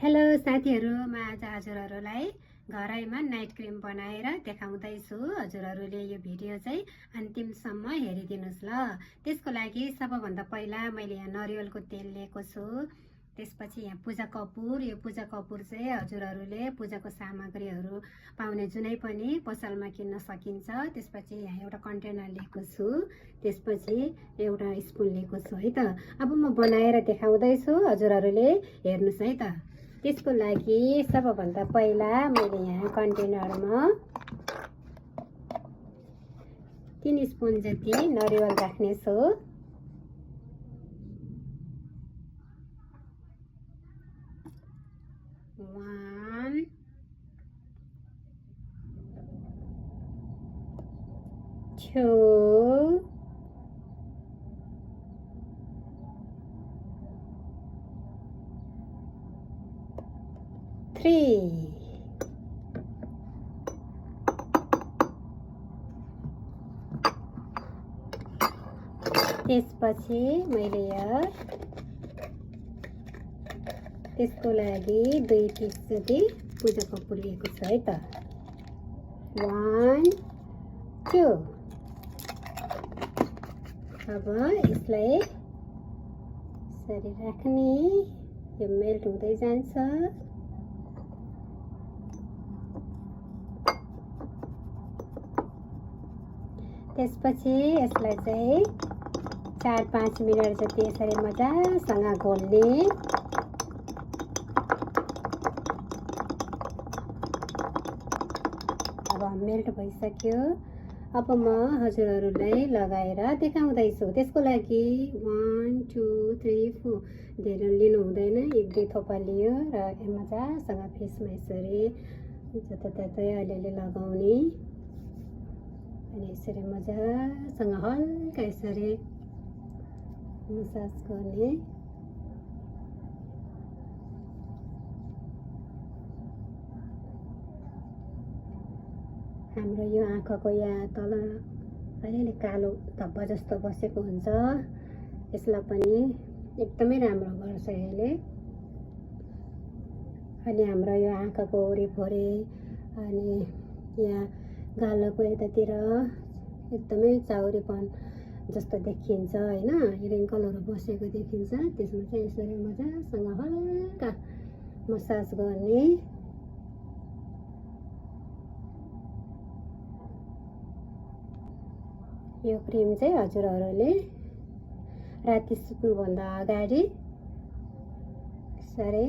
Hello साथीहरू, म आज हजुरहरूलाई घरैमा नाइट क्रिम बनाएर देखाउँदैछु। हजुरहरूले यो भिडियो चाहिँ अन्तिमसम्म हेरिदिनुहोस् ल। त्यसको लागि सबभन्दा पहिला मैले यहाँ नरिवलको तेल लिएको छु। त्यसपछि यहाँ पूजा कपुर। यो पूजा कपुर चाहिँ हजुरहरूले पूजाको सामग्रीहरू पाउने जुनै पनि पसलमा किन्न सकिन्छ। त्यसपछि यहाँ एउटा कन्टेनर लिएको छु। त्यसपछि एउटा स्पुन लिएको छु है त। अब म बनाएर देखाउँदैछु, हजुरहरूले हेर्नुहोस् है त। त्यसको लागि सबभन्दा पहिला मैले यहाँ कन्टेनरमा 3 स्पुन जति नरिवल राख्नेछु। One, two, three. त्यसपछि मैले यहाँ त्यसको लागि 2 टिप जति पूजा कपुर लिएको छु है त। 1, 2. अब यसलाई यसरी राख्ने, यो मेल्ट हुँदै जान्छ। त्यसपछि यसलाई चाहिँ 4-5 मिनट जति यसरी मजासँग घोल्ने। अब मेल्ट भइसक्यो। अब म हजुरहरूलाई लगाएर देखाउँदैछु। त्यसको लागि 1, 2, 3, 4 धेरै लिनु हुँदैन, 1-2 थोपा लियो र मजासँग फेसमा यसरी जताततै अलिअलि लगाउने अनि यसरी मजासँग हल्का यसरी मसाज गर्ने। हाम्रो यो आँखाको यहाँ तल अलिअलि कालो धब्बा जस्तो बसेको हुन्छ, यसलाई पनि एकदमै राम्रो गर्छ यसले। अनि हाम्रो यो आँखाको वरिपरि अनि यहाँ गालाको यतातिर एकदमै चाउरीपन जस्तो देखिन्छ हैन, रिङ्कलहरू बसेको देखिन्छ। त्यसमा चाहिँ यसरी मजासँग हल्का मसाज गर्ने। यो क्रिम चाहिँ हजुरहरूले राति सुत्नुभन्दा अगाडि यसरी